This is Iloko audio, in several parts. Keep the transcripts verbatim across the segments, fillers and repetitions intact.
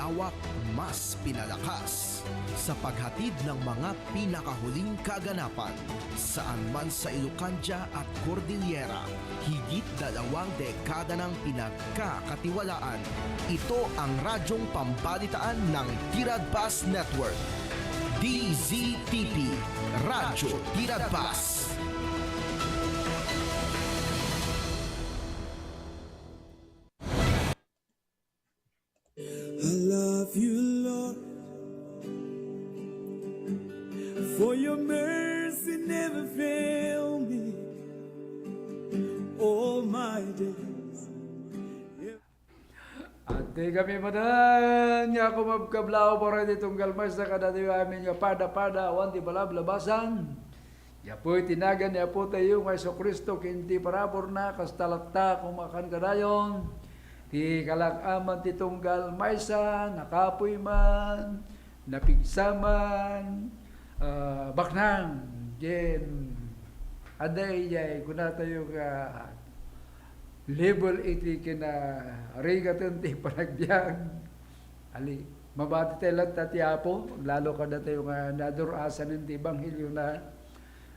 Awak mas pinalakas sa paghatid ng mga pinakahuling kaganapan. Saan man sa Ilocandia at Cordillera, higit dalawang dekada nang pinagkakatiwalaan. Ito ang radyong pambalitaan ng Tiradpas Network. D Z T P, Radyo Tiradpas. I love you, Lord, for your mercy never fail me. All my days. Adtoy kami manen nga kumabkablaw para iti tunggal maysa kadatayo amin nga padapada awan ti balablabasan. Gapu iti nagan ni Apotayo nga Jesu-Cristo ken ti paraburna, kasta latta koma kadakayo. Ti kalak-aman ti tunggal maysa, nakapuy man, napigsa man, ah, baknang, ken adda idiay kunatayo nga level iti kinarigaten ti panagbiag. Ali, mabati tayo latta ti Apo, lalo kadatayo nga nadur-asanen ti ebanghelio na.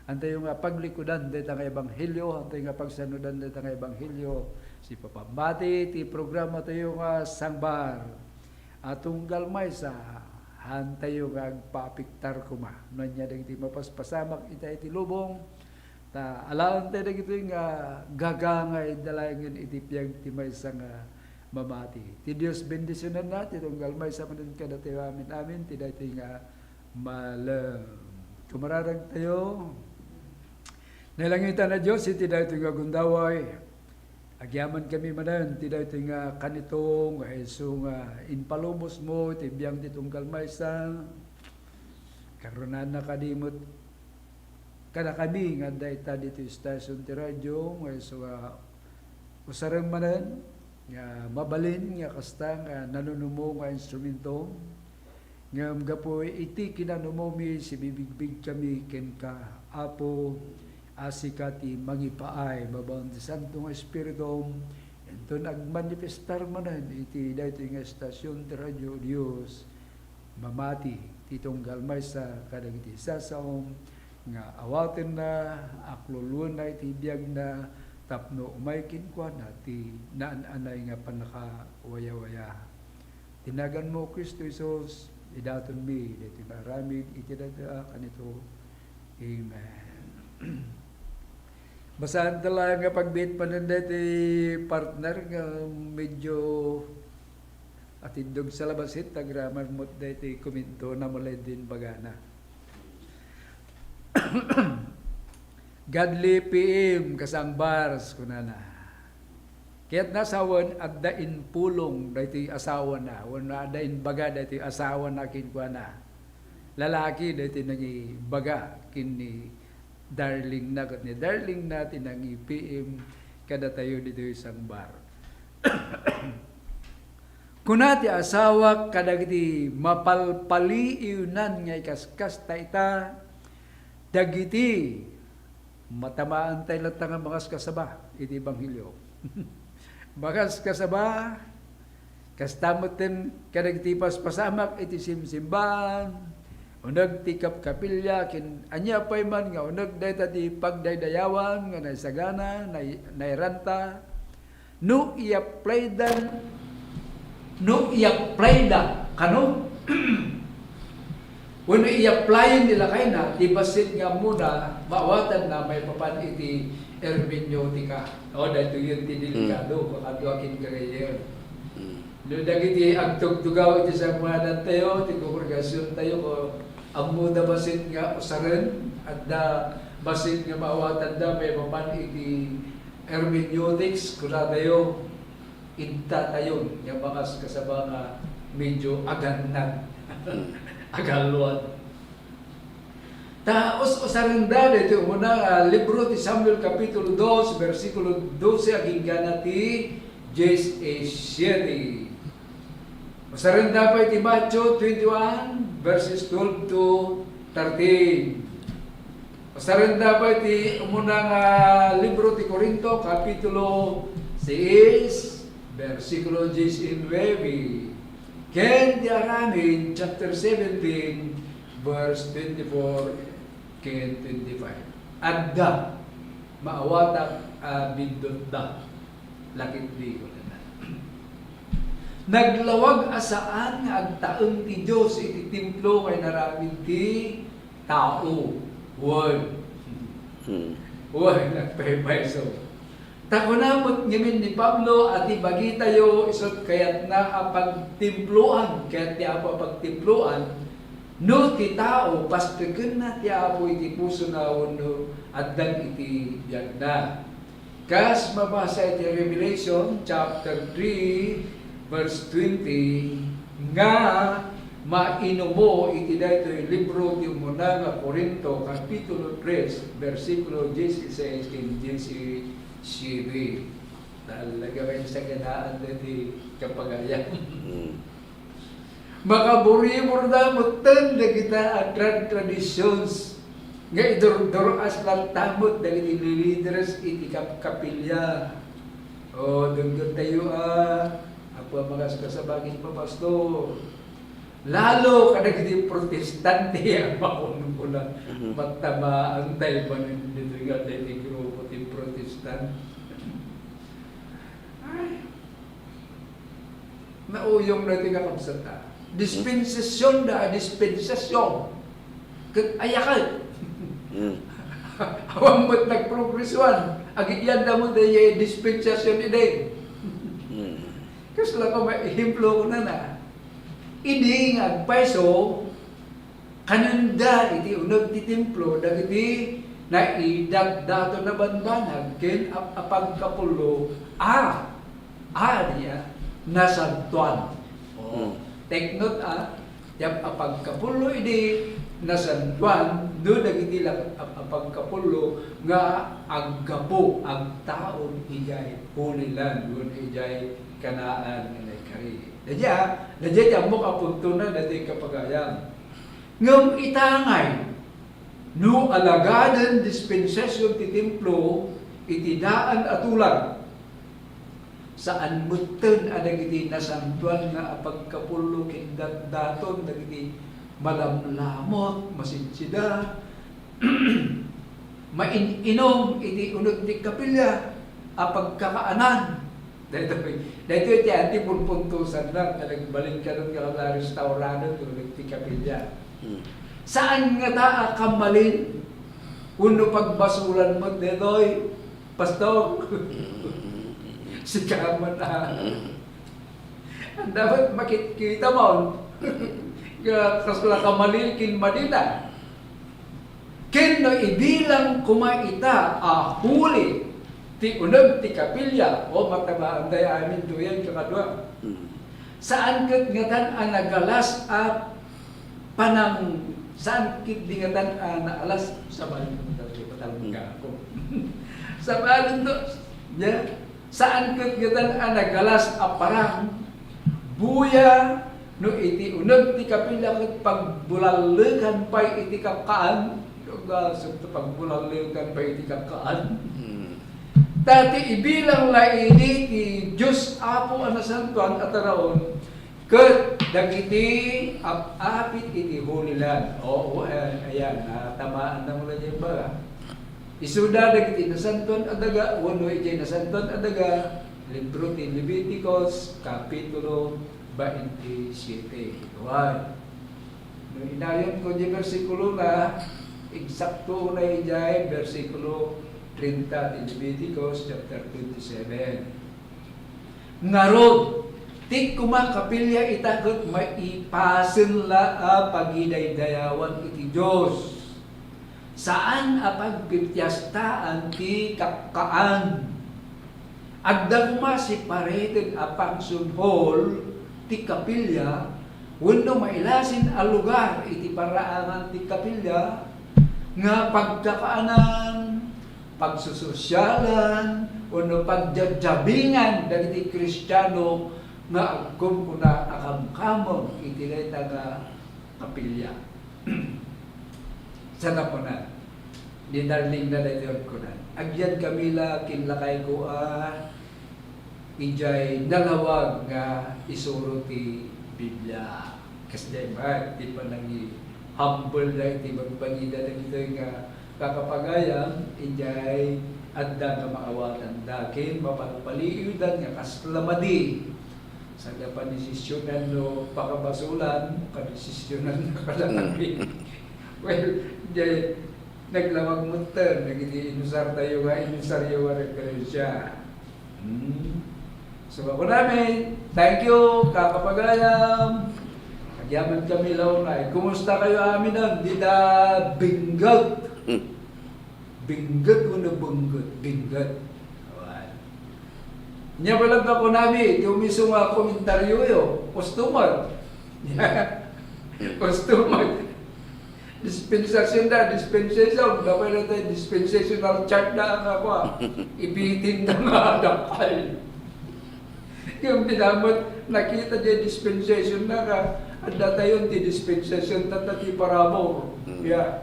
Antayo nga paglikudan dayta nga ebanghelio, antayo nga pagsanudan dayta nga ebanghelio. Sipapammati ti programa tayo nga sangbar. A tunggal maysa, haantayo nga agpaapektar koma no ania dagiti mapaspasamak ita iti lubong, ta alaentayo dagitoy nga gagangay da laengen iti biag ti maysa nga mamati. Ti Dios bendisionenna ti tunggal maysa manen kadatayo amin-amin ti daytoy nga malem. Kumararagtayo. Nailangitan a Dios, iti daytoy nga gundaway, agyamankami manen ti daytoy nga kanito nga isu nga impalubosmo iti biag ti tunggal maysa. Karunana kadi met kadakami nga adda ita ditoy station ti radio nga isu nga usaren manen nga mabalin nga kasta nga nanunumo nga instrumento. Ngem gapu iti kinanumomi, sibibigbigkami kenka, Apo, a sika ti mangipaay babaen ti Santo nga Espiritum, inton agmanifestar manen iti daytoy nga estasion ti Radio Dios, mamati ti tunggal maysa kadagiti sasaom nga awatenna, akluluenna iti biagna tapno umay kenkuana ti naan-anay nga pannakawayawaya. Ti naganmo, Cristo Jesus, idatonmi daytoy nga aramid iti dayta a kanito. Amen. Basaan ta laeng nga pagbiit manen daytoy partner nga medyo atindog sa labasit, agraman met daytoy komento na mulay din bagana. Godly P M kasangbars, kunana. Kayatna sawen, adda impulong daytoy asawana, wenno adda imbaga daytoy asawana kenkuana. Lalaki daytoy nangibaga ken ni darlingna, ket ni darlingna ti nangi-P M kadatayo ditoy sangbar. Kuna ti asawak kadagiti mapalpaliiwnan nga ikaskasta ita, dagiti matamaantay latta nga mangaskasaba iti ebanghelio. Mangaskasaba, kasta metten kadagiti paspasamak iti simsimbaan, uneg ti kapkapilya, ken ania pay man nga uneg dayta ti pagdaydayawan nga naisagana, nay-, nairanta, no i-apply-da, no i-apply-da, kano? Wenno i-applyen ni lakayna ti bassit nga ammona, maawatanna maipapan iti hermeneutika. O, daytoy ti delikado, hmm, kakadua ken grayer. Hmm. No dagiti agtugtugaw iti sangoanantayo, ti kongregasiontayo, ko, ammoda bassit nga usaren, adda bassit nga maawatanda maipapan iti hermeneutics, kunatayo, intatayon nga mangaskasaba nga medyo agannad, hmm, agalluan. Ta us-, usarenda daytoy umuna nga libro ti Samuel, Kapitulo dos, bersikulo dose, agingga na ti dies y siete. Usarenda pay ti Matthew twenty-one, verses twelve to thirteen. Usarenda pay ti umuna nga libro ti Corinto, Kapitulo seis, bersikulo diecinueve. Ken ti Aramid, chapter seventeen, verse twenty-four ken twenty-five. Adda maawatak a bindutda, laketdi, kunana. Naglawag a saan nga agtaeng ti Dios iti templo nga inaramid ti tao. Wen. Hmm. Wen, nagpaypayso. Ta kuna met ngamin ni Pablo a ti bagitayo isut' kayatna a pagtemploan, kayat ti Apo a pagtemploan, no ti tao, pastekenna ti Apo iti pusona wenno addan iti biagna. Kas mabasa iti Revelation chapter three, verse twenty, nga mainumo iti daytoy libro ti umuna nga Corinto, kapitulo tres, bersikulo dieciséis ken diecisiete. Talaga nga insaganaan daytoy kapagayan. Mm. Makaburibor da metten dagita a trad-, traditions nga idurdur-as latta met dagiti leaders iti kap-, kapilya. O, denggen tayo a, Apo a makaskasaba ken papastor. Lalo kadagiti protestante a makunkuna, mm, matamaan tayo manen ditoy nga daytoy grupo ti protestan. Ay, nauyong na iti kakabsat, a. Dispensasyon da, dispensasyon. Ket ayaket. Mm. Awan met nagprogresuan. Agiyan da mo dayay dispensasyon idi. Mm. Kasla ko may ehemplo ko na na. Idi nga agpayso, kanenda iti uneg ti templo dagiti naidatdaton a banbanag ken ap-, apagkapullo a, a, niya, nasantoan. Oo. Hmm. Take note, a, ti ap-, apagkapullo idi nasantoan, no dagiti la-, ap-, apagkapullo nga aggapu, agtaud idiay Holy Land, wenno idiay Canaan nga naikari. Dadia, dadia ti ammok a puntona daytoy kapagayan. Ngem ita ngay, no alagaden dispensasyon ti templo iti daan a tulag, saan metten a dagiti nasantoan nga apagkapullo ken datdaton dagiti malamlamut, masidsida, main-inum iti uneg ti kapilya a pagkakaanan. Daytoy, daytoy ti adi ti punpuntosan na, ta nagbalin ka nun nga restaurado, tulog ti kapilya. Hmm. Saan ngata a kamalin wenno pagbasulan met daytoy, Pastor? Hmm. Sika man a. Hmm. Dapat makitkita mo nga kasla kamalin ken madina. Ken no ibilang koma ita a huli ti uneg ti kapilya, o, matabaanday amin duyan kakadua. Mm. Saan ket ngatan a nagalas a panang-, saan ket di ngatan a naalas, sabali ko, sabali ko, Mm. Sabali to, ya, Saan ket ngatan a nagalas a parang, buya, no iti uneg ti kapilya ket pagbulallekan pay iti kakkaan, no gasem ta pagbulallekan pay iti kakkaan. Hmm. Ta ti ibilang la idi ti Dios Apo a nasantoan a taraon, ket dagiti ap-apit iti Holy Land. Oo, ayan, ayan, natamaan na mo na diay baga. Isuda dagiti nasantoan a daga, wenno idiay nasantoan a daga, libro ti Leviticus, kapitulo baintisiete. Wen. No inayonko diay bersikulo na, eksakto na idiay bersikulo treinta ti Leviticus chapter twenty-seven. Ngarud, ti koma kapilya ita ket maipasen la a pagidaydayawan iti Dios. Saan a pagpipiestaan ti kakkaan. Adda koma separated a function hall ti kapilya wenno mailasin a lugar iti paraangan ti kapilya nga pagkakaanan, pagsusosialan, wenno pagjajamingan dagiti Kristiano nga agkunkuna a kamkameng iti dayta nga kapilya. Sa napunan, ni Darling na daytoy agkunan, "Agyan kami la ken lakayko a idiay nalawag nga isuro ti Biblia. Kasdiay met ti panangi-humble da iti bagbagida dagitoy nga kakapagayam, idiay adda nga maawatanda ken mapalpaliiwdan nga kasla madi. Sanda panisessionan no pakabasolan, panisessionan na kadakami. Well, diay, naglawag metten dagiti inusartayo nga, inusaryo nga referensya. Hmm. So, ako namin, thank you, kakapagayam. Agyaman kami launay. Kumusta kayo amin dita Benguet? Hmm. Benguet wenno Benguet? Benguet. Awan. Nya, balag ako namin, iti umiso nga komentaryo yo. Customer. Customer. Dispensasyon da, dispensation. Dapat na tayo dispensational chart da nga kua. Ibitin da nga dakal. Yung binamot, nakita diay dispensation na ka, adda tayo ti dispensation, tatta ti parabor. Mm. Yeah.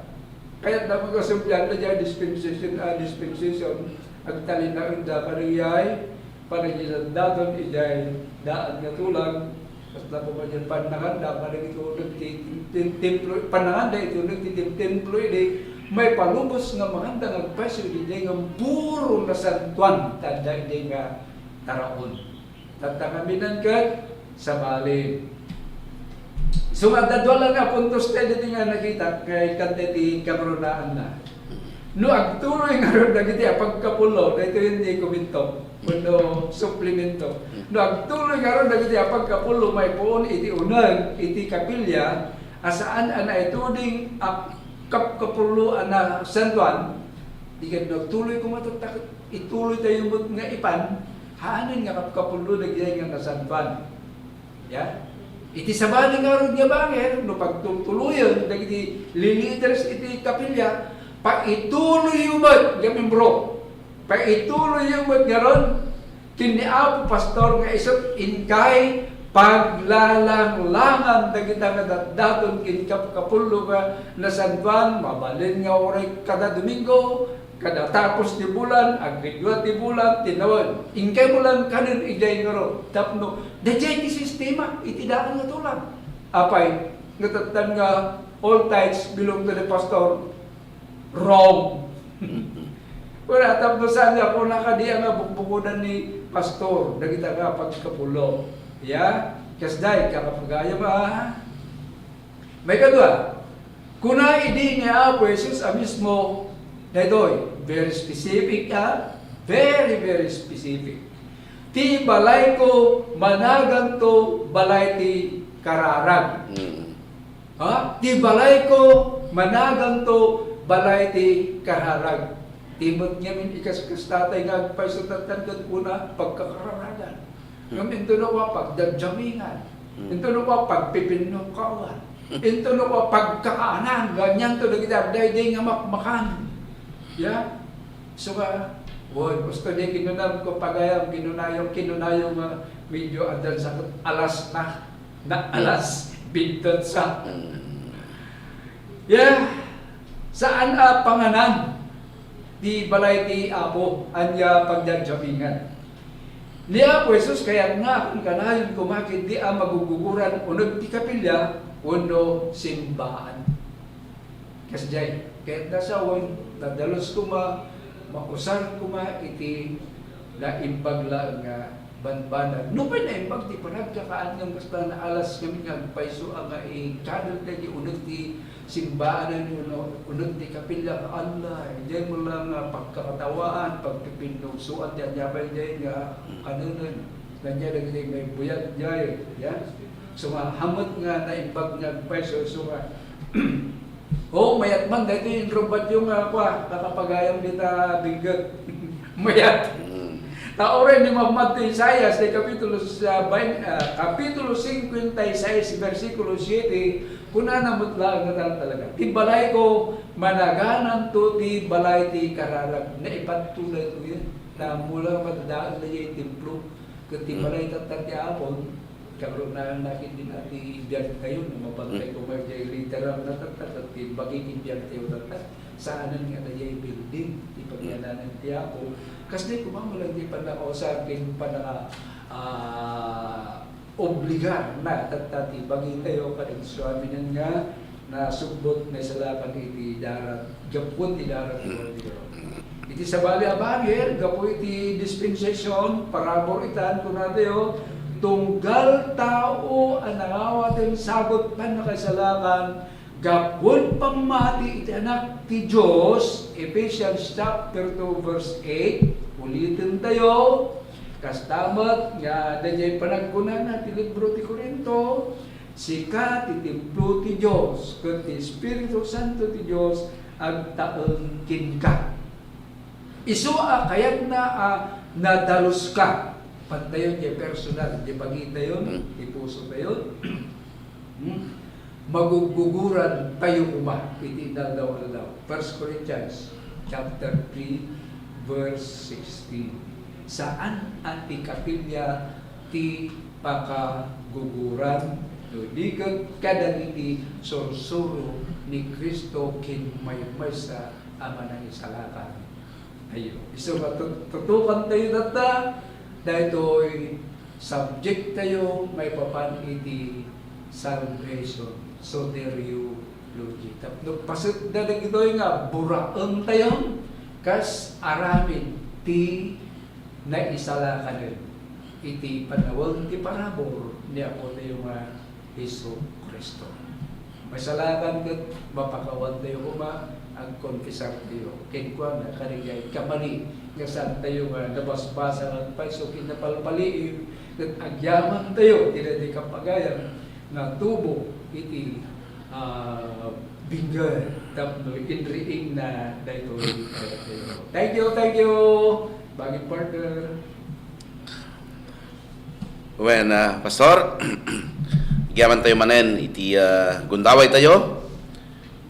Kaya da mga sumpiyan na diay dispensation, ah, dispensation. Agtalinaen da kaniay, panagilandaton idiay daan nga tulag, kasla ko kadiay pannakanda kadagiti uneg ti, ti, ti templo, pannakanda iti uneg ti tem-, templo idi, maipalubos nga makanda nga agpayso idiay nga puro nasantoan, ta adda idiay nga taraon. Tatta kaminan ket sabali. So, nga, dadua lang nga puntos tayo dito nga nakita, kay kanta ti karunaanna. No agtuloy ngarud dagiti a pagkapullo, daytoy ti komento, wenno suplemento. No agtuloy ngarud dagiti a pagkapullo maipuon iti uneg iti kapilya, a saan a naituding a kapkapullo a nasantoan, di ket no agtuloy koma tatta ket ituloy tayo met nga ipan, haanen nga kapkapullo dagiti nga nasantoan. Ya. Iti sabali ngarud nga banger, no pagtultuloyen dagiti leaders iti kapilya, paituloyyo met nga membro. Paituloyyo met ngarud ken ni Apo Pastor nga isut' inkay paglalanglangan dagita nga datdaton ken kapkapullo nga nasantoan, mabalin nga uray kada Domingo, kada tapos ti bulan, agridua ti bulan, tinawen. Inkay mo lang kanen idiay ngarud. Tapno, daydiay ti sistema, iti daan nga tulag. Apay, nga tattan nga all tithes belong to the pastor. Wrong. Wala, tapno saan nga, kung nakadi nga bukbukudan ni pastor, dagita nga pagkapullo. Ya, kasdiay, kakapagayam, ah. Maikadua, kuna idi ni Apo Jesus a mismo, daytoy, very specific, ah, very, very specific. Ti balayko, managanto balay ti kararag. Mm. Ha? Ti balayko, managanto balay ti kararag. Ti met ngamin ikaskastay nga agpayso tattan ket kuna, pagkakararagan. Ngem intono ko a pagdamdamingan. Hmm. Intono ko a pagpipinnukawan. Intono ko a pagkaanan. Ganyan to dagiti adda idi nga makmakan. Ya? So nga, wen, gusto di kinunam ko pagayam, kinunayo, kinunayo nga medyo addan sa alas na. Na alas, bigtat sa. Hmm. Ya? Saan a panganan ti balay ti Apo, ania pagdamdamingan. Ni Apo Jesus kayatna a kanayon koma ketdi a maguguguran uneg ti kapilya wenno simbaan. Kasdiay, kayatna sawen, nadalus koma, mausar koma iti naimbag laeng nga banbanag. Nupay naimbag ti panagkakaan ngem kasla naalas ngamin nga agpayso a nga i-channel dagiti uneg ti simbaan wenno uneg ti kapilya, Allah, idiay mo lang nga pagkakatawaan, pagpipinnugsoan ti ania pay diay nga kanenen. Ania dagiti maibuyat diay, ya? So nga, hamut nga naimbag nga agpayso, so nga, oh, mayat man, daytoy inrubbatyo nga, kua, kakapagayam dita Benguet. Mayat. Mm. Ta uray ni Muhammad ti Isaias, ti kapitulo sa, bain-, ah, kapitulo singkwenta y seis, bersikulo siete, kunana met laeng nga talaga, "Ti balayko, managananto ti balay ti kararag." Naipattuloy to yan. Ta mula matadael na yung templo. Ket ti, hmm, balay tatta ti Apo, karon na, nakit din ati biag kayo, no, mabantay ko nga diay literal na tatta, ket ti bagik ti biag tayo tatta, saanen nga diay building, ti pagyananan ti Apo. Kasdiay koma lang ti panakausar, ken panaka, ah, obligar na tatta ti bagitayo kadagiti suaminen nga nasubbot, naisalakan iti darat, gapu ti darat ti Kordero. Iti sabali a bagir, gapu iti dispensasyon, parabur itan, kunatayo, tunggal tao a nangawaten sabot pannakaisalakan, gapu pammati iti Anak ti Dios, Ephesians chapter two, verse eight, uliten tayo, kasta met nga daydiay panagkunana ti libro ti Corinto, "Sika ti templo ti Dios, ket ti Espiritu Santo ti Dios agtaeng kenka." Isu a kayatna a nadaluska, pantayon ti personal, ti bagitayon, Hmm. ti pusotayon. Hmm? Magugguguran tayo koma iti inaldaw-aldaw. First Corinthians chapter three, verse sixteen. Saan a ti kapilya ti pakaguguran, no di ket kadagiti sursuro ni Cristo ken maymaysa a manangisalakan. Ayo. Isu nga tut-, tutukan tayo tatta, daytoy subject tayo maipapan iti salvation, soteriology. Tapno paset da dagitoy nga buraen tayo, kas aramid ti naisalakanen iti panawen ti parabur ni Apo tayo nga Jesu-Cristo. Maisalakan ket mapakawantayo koma, agkonfesartayo kenkuana kadagiti kamali nga saantayo nga nabasbasa nga agpayso ken napalpaliiw, ket agyamantayo ti daytoy kapagayam nga tubo iti, ah, bingger tapno inriingna daytoy. Thank you, thank you, baging partner. Wen, ah, Pastor, agyaman tayo manen iti, ah, gundaway tayo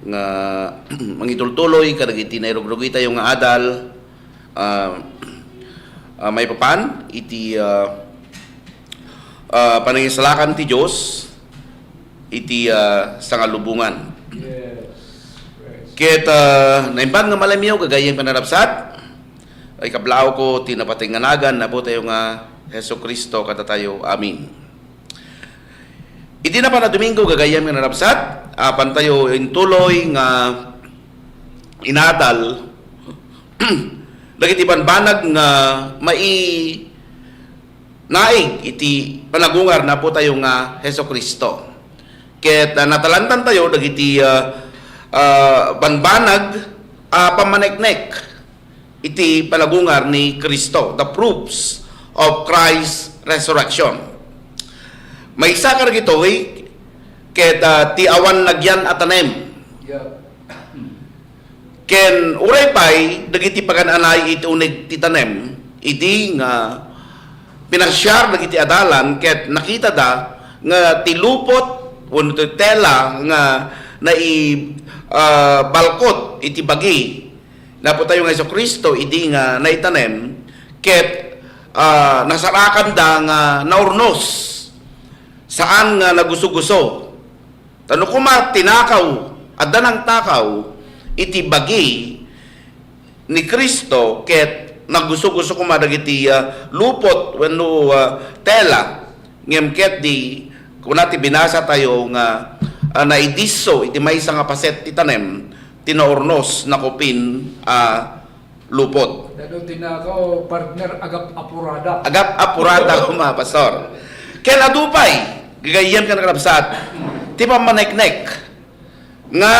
nga mangitultuloy kadagiti nairugrugitayo nga adal, ah, ah, maipapan iti, ah, ah, panangisalakan ti Dios iti, ah, sangalubongan. Yes. Praise. Ket, ah, naimbag nga malamyo, gagayyem ken nanabsat, ay kablaawko ti napateg nga nagan ni Apo tayo nga Jesu-Cristo kadatayo. Amen. Iti napan a Domingo, gagayyem nga nanabsat, apan tayo intuloy nga inadal dagiti banbanag nga mai-, naig iti panagungar ni Apo tayo nga Jesu-Cristo. Ket, ah, natalantan tayo dagiti, ah, ah, banbanag a pammaneknek iti panagungar ni Cristo, the proofs of Christ's resurrection. Maysa kadagitoy ket, ah, ti awan nagyan a tanem. Yeah. Ken uray pay dagiti pagan-anay iti uneg ti tanem, idi nga pinasiar dagiti adalan ket nakitada nga ti lupot wenno ti tela nga nai-, ah, balkot iti bagi ni Apo tayo nga Jesu-Cristo idi nga naitanem ket, ah, nasarakanda nga naurnos, saan nga naguso-guso. Ta no koma tinakaw, adda nangtakaw iti bagi ni Cristo ket naguso-guso koma dagiti, ah, lupot wenno, ah, tela. Ngem ket di, kuna ti binasa tayo nga, ah, naidisso iti maysa nga paset ti tanem, ti naurnos, nakupin a lupot. Dano tinakaw, partner, agap-apurada. Agap-apurada koma, Pastor. Ken adu pay, gagayyem ken nanabsat, ti pammaneknek nga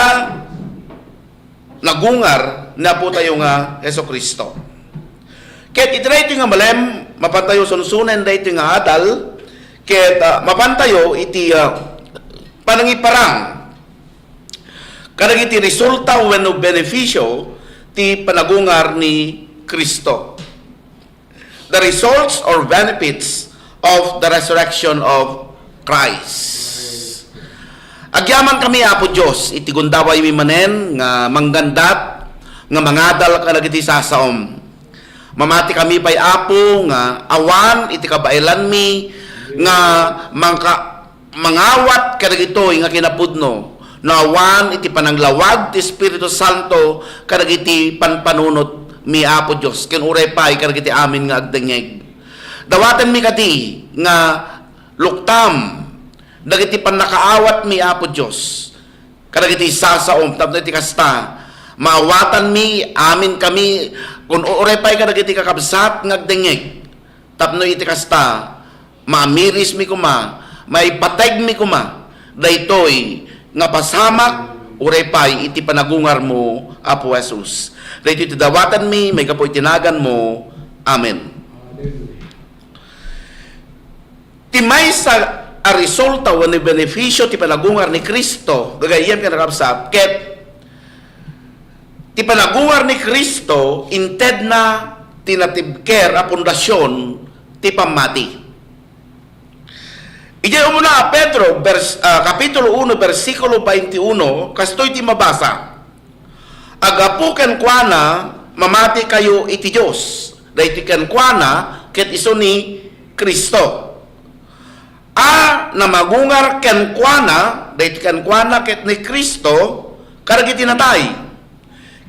nagungar ni Apo tayo nga Jesu-Cristo. Ket iti daytoy nga malem, mapan tayo sunsunen daytoy nga adal, ket, ah, mapan tayo iti, ah, panangiparang kadagiti resulta wenno benepisio ti panagungar ni Cristo. The results or benefits of the resurrection of Christ. Agyamankami, Apo Dios, iti gundawaymi manen nga manggandat nga mangadal kadagiti sasaom. Mamati kami pay, Apo, nga awan iti kabaelanmi nga mangka-, mangawat kadagitoy nga kinapudno, no awan iti pananglawag ti Espiritu Santo kadagiti panpanunotmi, Apo Dios, ken uray pay kadagiti amin nga agdengngeg. Dawatenmi kadi nga luktam dagiti pannakaawatmi, Apo Dios, kadagiti sasaom, tapno iti kasta, maawatanmi, amin kami, kun uray pay kadagiti kakabsat nga agdengngeg, tapno iti kasta, maamirismi koma, maipategmi koma, daytoy nga pasamak, uray pay iti panagungarmo, Apo Jesus. Daytoy ti dawatanmi, maigapu iti naganmo. Amen. Ti maysa a resulta wenno benepisio ti panagungar ni Cristo, gagayyem ken kakabsat, ket ti panagungar ni Cristo, intedna ti natibker a pundasion ti pammati. Idiay umuna a Pedro, bers-, ah, Kapitulo uno, bersikulo twenty-uno, kastoy ti mabasa, "A gapu kenkuana, mamatikayo iti Dios." Daytoy kenkuana ket isu ni Cristo. A namagungar kenkuana, daytoy kenkuana ket ni Cristo, kadagiti natay.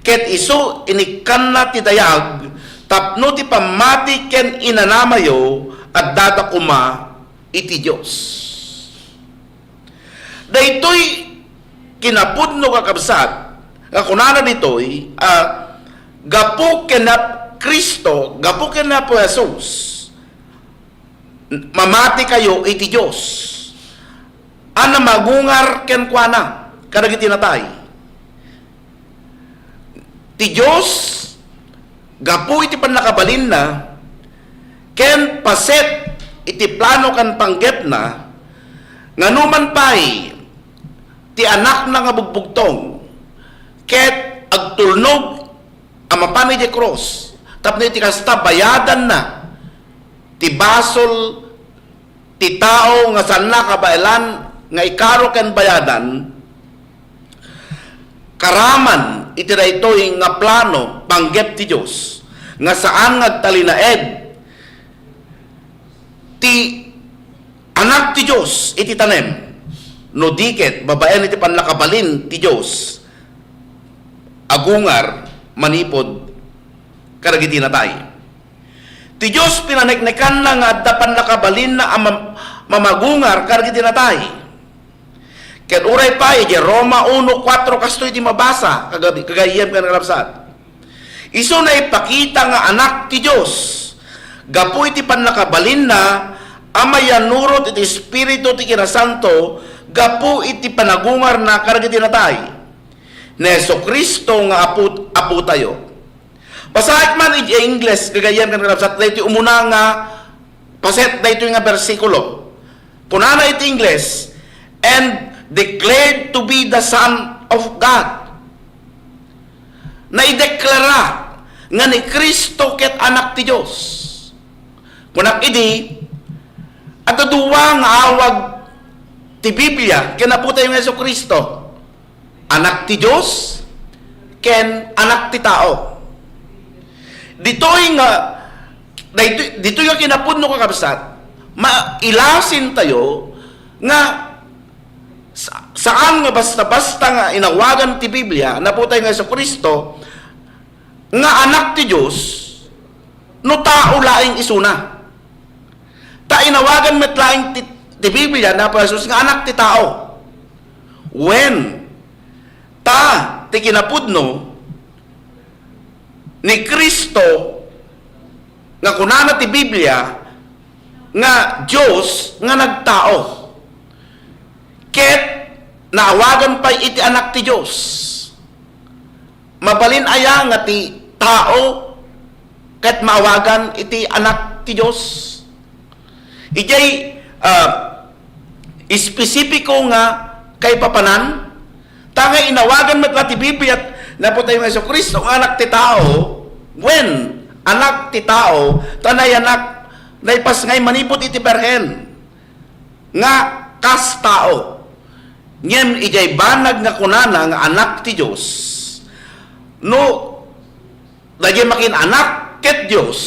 Ket isu inikkanna ti dayag tapno ti pammati ken inanamayo addada koma iti Dios. Daytoy kinapudno, kakabsat, nga kunana ditoy, a gapu ken Cristo, gapu ken Apo Jesus, mamatikayo iti Dios. A namagungar kenkuana kadagiti natay. Ti Dios, gapu iti pannakabalinna, ken paset iti plano ken panggepna, nga numan pay ti Anakna nga bugbugtong, ket agtulnog a mapan idiay krus, tapno iti kasta, bayadanna ti basol ti tao nga saanna kabaelan nga ikaro ken bayadan, karaman iti daytoy nga plano, panggep ti Dios, nga saan nga agtalinaed ti Anak ti Dios iti tanem, no di ket babaen iti pannakabalin ti Dios, agungar manipud kadagiti natay. Ti Dios, pinaneknekanna nga adda pannakabalinna a mam-, mamagungar kadagiti natay. Ket uray pay idiay Roma uno kuatro, kastoy ti mabasa, kagabi-, gagayyem ken kakabsat. Isu naipakita nga Anak ti Dios, gapu iti pannakabalinna a mayannurot iti Espiritu ti Kinasanto, gapu iti panagungarna kadagiti natay. Ni Jesu-Cristo nga Apo-, Apotayo. Basaek man iti Ingles, gagayyem ken kakabsat, daytoy umuna nga paset daytoy nga bersikulo. Kunana iti Ingles, "And declared to be the Son of God." Naideklara nga ni Cristo ket Anak ti Dios. Kunak idi, adda dua nga awag ti Biblia ken Apotayo nga Jesu-Cristo. Anak ti Dios ken Anak ti tao. Ditoy nga, daytoy, ditoy nga kinapudno, kakabsat, mailasintayo nga sa-, saan nga basta-basta nga inawagan ti Biblia ni Apotayo nga Jesu-Cristo nga Anak ti Dios no tao laeng isuna. Ta inawagan met laeng ti, ti Biblia ni Apo Jesus nga Anak ti tao. Wen, ta ti kinapudno ni Cristo nga kunana ti Biblia nga Dios nga nagtao. Ket naawagan pay iti Anak ti Dios. Mabalin aya nga ti tao ket maawagan iti Anak ti Dios? Idiay, ah, espesipiko nga kaipapanan, ta nga inawagan met la ti Biblia ni Apotayo nga Jesu-Cristo nga Anak ti tao, wen, Anak ti tao, ta nayanak, naipasngay manipud iti Birhen nga kas tao. Ngem idiay banag nga kunana nga Anak ti Dios, no dagiti makin-anak ket Dios,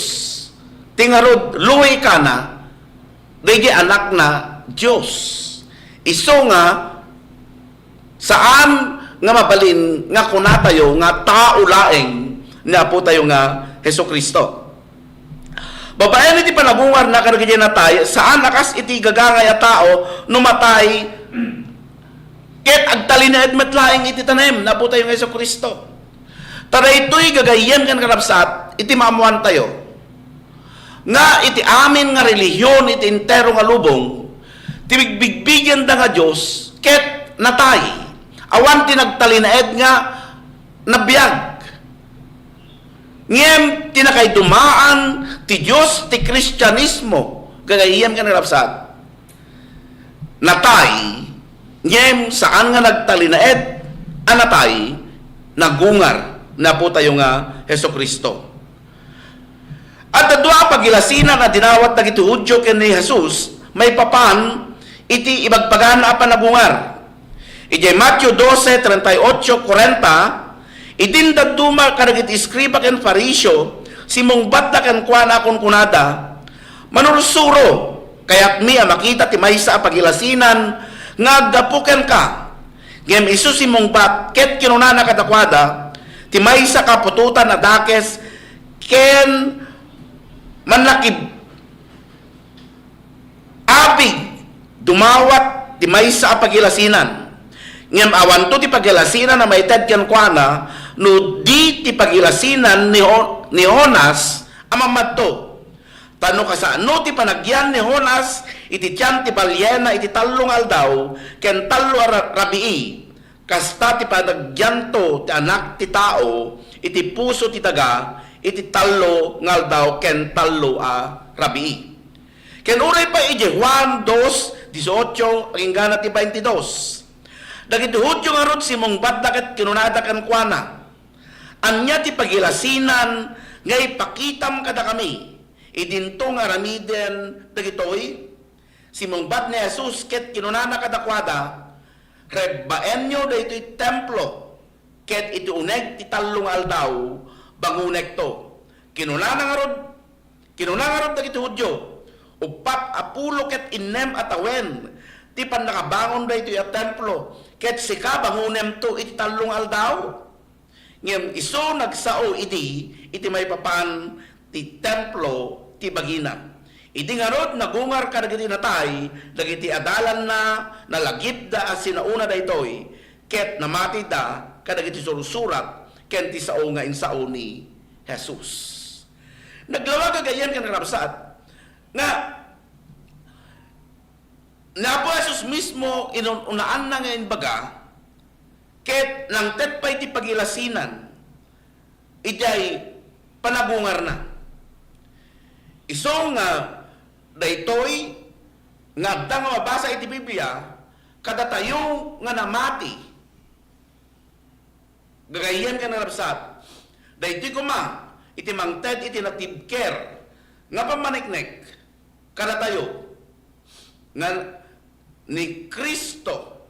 ti ngarud luwikana, dagiti anakna Dios. Isu nga saan nga mabalin nga kunatayo nga tao laeng ni Apotayo nga Jesu-Cristo. Babaen iti panagungarna kadagiti natay, saan a kas iti gagangay a tao no matay, ket agtalinaed met laeng iti tanem ni Apotayo nga Jesu-Cristo. Ta daytoy gagayyem ken karabsat iti maammoantayo, nga iti amin nga relihion iti entero nga lubong, ti bigbigbigenna nga Dios ket natay, awan ti nagtalinaed nga nabiag. Ngem ti nakaidumaan ti Dios ti Kristianismo, gagayyem ken karabsat, natay, ngem saan nga nagtalinaed a natay, nagungar ni Apotayo nga Jesu-Cristo. Adda dua a pagilasinan a dinawat dagiti Judio ken ni Jesus maipapan iti ibagbaganna a panagungar. Idiay Mateo doce, treinta y ocho, cuarenta, idin dadduma kadagiti eskriba ken Fariseo, simmungbatda kenkuana a kunkunada, "Manursuro, kayatmi a makita ti maysa a pagilasinan nga aggapu kenka." Ngem isu simmungbat ket kinunana kadakuada, "Ti maysa a kaputotan a dakes ken mannakib-, abig, dumawat ti maysa a pagilasinan. Ngem awanto ti pagilasinan a maited kenkuana no di ti pagilasinan ni Ho-, ni Jonas a mammadto. Ta no kasano ti panagyan ni Jonas iti tian ti baliena iti tallo nga aldaw ken tallo a ra-, rabii, kasta ti panagyanto ti Anak ti Tao iti puso ti daga iti tallo nga aldaw ken tallo a rabii." Ken uray pay idiay Juan dos dieciocho, agingga ti baintidos, dagiti Judio ngarud simmungbatda ket kinunada kenkuana, "Ania ti pagilasinan nga ipakitam kadakami idinto nga aramiden dagitoy?" Simmungbat ni Jesus ket kinunana kadakuada, "Rebbaenyo daytoy templo, ket iti uneg ti tallo nga aldaw, bangonekto." Kinunana ngarud, kinuna ngarud dagiti Judio, "Uppat a pulo ket innem a tawen ti pannakabangon daytoy a templo, ket sika, bangonemto iti tallo nga aldaw?" Ngem isu nagsao idi iti maipapan ti templo ti bagina. Idi ngarud, nagungar kadagiti natay dagiti adalanna, nalagipda a sinaona daytoy, ket namatida kadagiti sursurat ken ti sao nga insao ni Jesus. Naglawag gagayyem ken karabsat nga ni Apo Jesus mismo inun-unaanna nga imbaga, ket nangted pay ti pagilasinan idiay panagungarna. Isu nga daytoy nga adda nga mabasa iti Biblia, kadatayo nga namati, gagayyem ken karabsat, daytoy koma iti mangted iti natibker nga pammaneknek kadatayo nga ni Cristo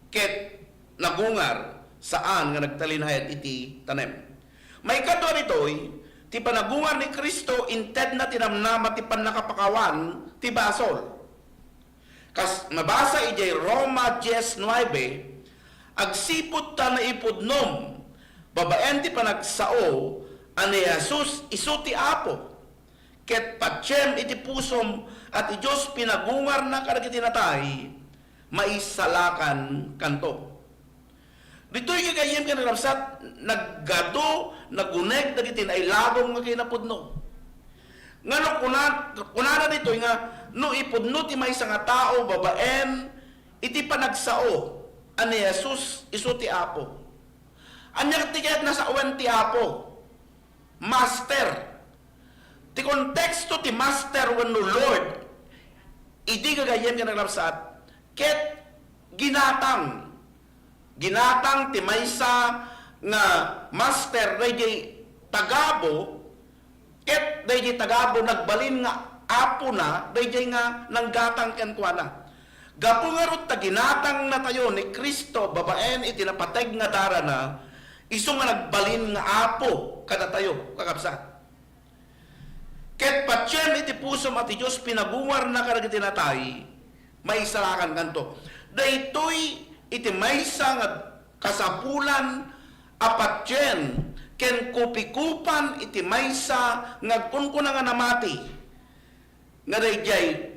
ket nagungar, saan nga nagtalinaed iti tanem. Maikadua ditoy, ti panagungar ni Cristo intedna ti namnama ti pannakapakawan ti basol. Kas mabasa idiay Roma diez nuebe, "Agsipud ta naipudnom babaen ti panagsao a ni Jesus isu ti Apo, ket patiem iti pusom a ti Dios pinagungarna kadagiti natay, maisalakankanto." Ditoy gagayyem ken karabsat, naggadu, naguneg dagiti nailagom nga kinapudno. Ngano kuna-, kunana ditoy nga, no ipudno ti maysa nga tao babaen iti panagsao a ni Jesus isu ti Apo. Ania ti kayat nasawen ti Apo? Master. Ti konteksto ti master wenno Lord, idi gagayyem ken karabsat, ket ginatang. Ginatang ti maysa nga master daydiay tagabu, ket daydiay tagabu nagbalin nga apona daydiay nga nanggatang kenkuana. Gapu ngarud ta ginatangnatayo ni Cristo babaen iti napateg nga darana, isu nga nagbalin nga Apo kadatayo, kakabsat. Ket patiem iti pusom a ti Dios pinagungarna kadagiti natay, maisalakankanto. Daytoy iti maysa nga kasapulan a patien ken kupikupan iti maysa nga agkunkuna nga namati. nga daydiay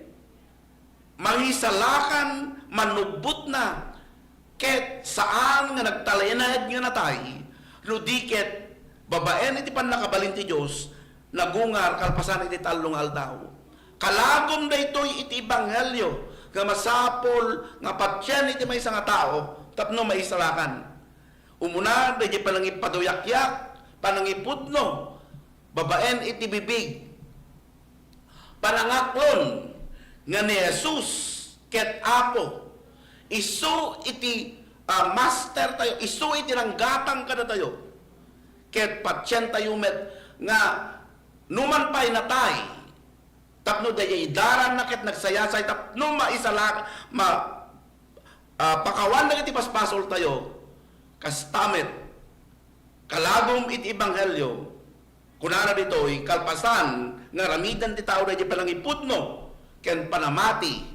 mangisalakan, manubbotna, ket saan nga nagtalinaed nga natay, no di ket babaen iti pannakabalin ti Dios, nagungar kalpasan iti tallo nga aldaw. Kalagum daytoy iti ebanghelio nga masapul nga patien iti maysa nga tao tapno maisalakan. Umuna, daydiay panangipaduyakyak, panangipudno, babaen iti bibig, panangaklon nga ni Jesus ket Apo, isu iti, ah, master tayo, isu iti nanggatang kadatayo, ket patien tayo met nga numan pay natay, tapno daydiay idaranna ket nagsayasay tapno maisala-, ma-, ah, pakawan dagiti basbasol tayo, kasta met, kalagum iti ebanghelio, kunana ditoy, kalpasan nga aramiden ti tao daydiay panangipudno ken panamati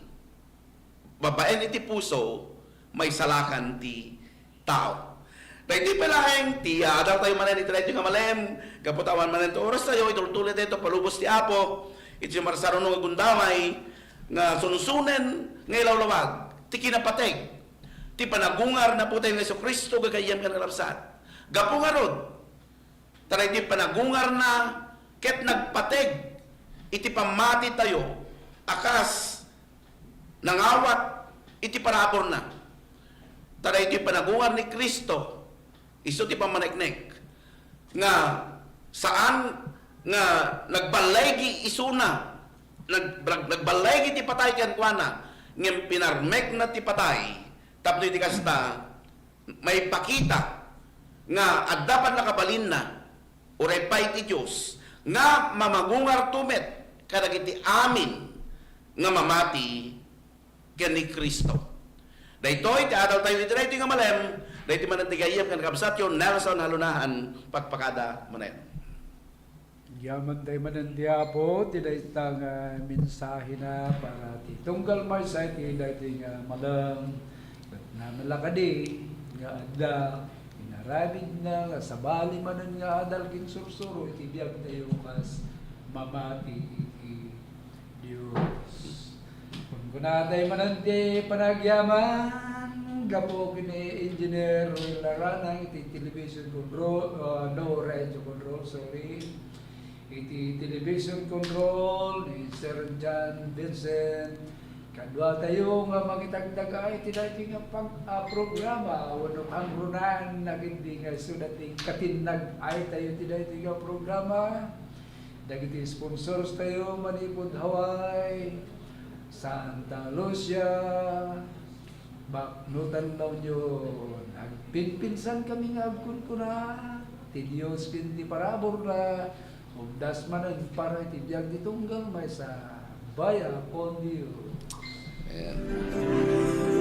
babaen iti puso, maisalakan ti tao. Daytoy pay laeng ti adal tayo manen iti daytoy nga malem, gapu ta awan manen ti oras tayo, itultuloy tayo palubos ti Apo, iti sumarsaruno nga gundaway, nga sunsunen nga ilawlawag ti kinapateg ti panagungar na putay nga Jesu-Cristo, gagayyem ken kakabsat. Gapu ngarud, ta daydi panagungarna ket nagpateg iti pammati tayo a kas nangawat iti paraburna. Ta daydi panagungar ni Cristo, isu ti pammaneknek nga saan nga nagballaygi isuna, nag-, nag-, nagballaygi ti patay kenkuana, ngem pinarmekna ti patay tapno iti kasta, maipakita nga adda pannakabalinna, uray pay ti Dios, nga mamagungarto met kadagiti amin nga mamati ken ni Cristo. Daytoy ti adal tayo iti daytoy nga malem, daytoy manen ti gayyem ken kabsatyo, Nelson Halunahan, pakpakada manen. Yaman tayo manen ti Apo, ti dayta nga mensahena para ti tunggal maysa iti daytoy nga malem. Ket namalakadi nga adda inaramidna nga sabali manen nga adal ken sursuro iti biag tayo kas mamati iti Dios. Kunkunatay manen ti panagyaman gapu ken ni Engineer Roy Laranang iti television control, ah, no, radio control, sorry. Iti television control ni Sir John Vincent, kaduatayo nga mangitagtagay iti daytoy nga pag-, ah, programa, wenno kangrunaan, dagiti nga isu dati katinnag-ay tayo iti daytoy nga programa. Dagiti sponsors tayo manipud Hawaii, Santa Lucia, Baknotan La Union. Agpinpinsan kami nga agkunkuna, ti Dios ken ti paraburna, ubdas manen para iti biag ti tunggal maysa. Baya kon Dios. Amen.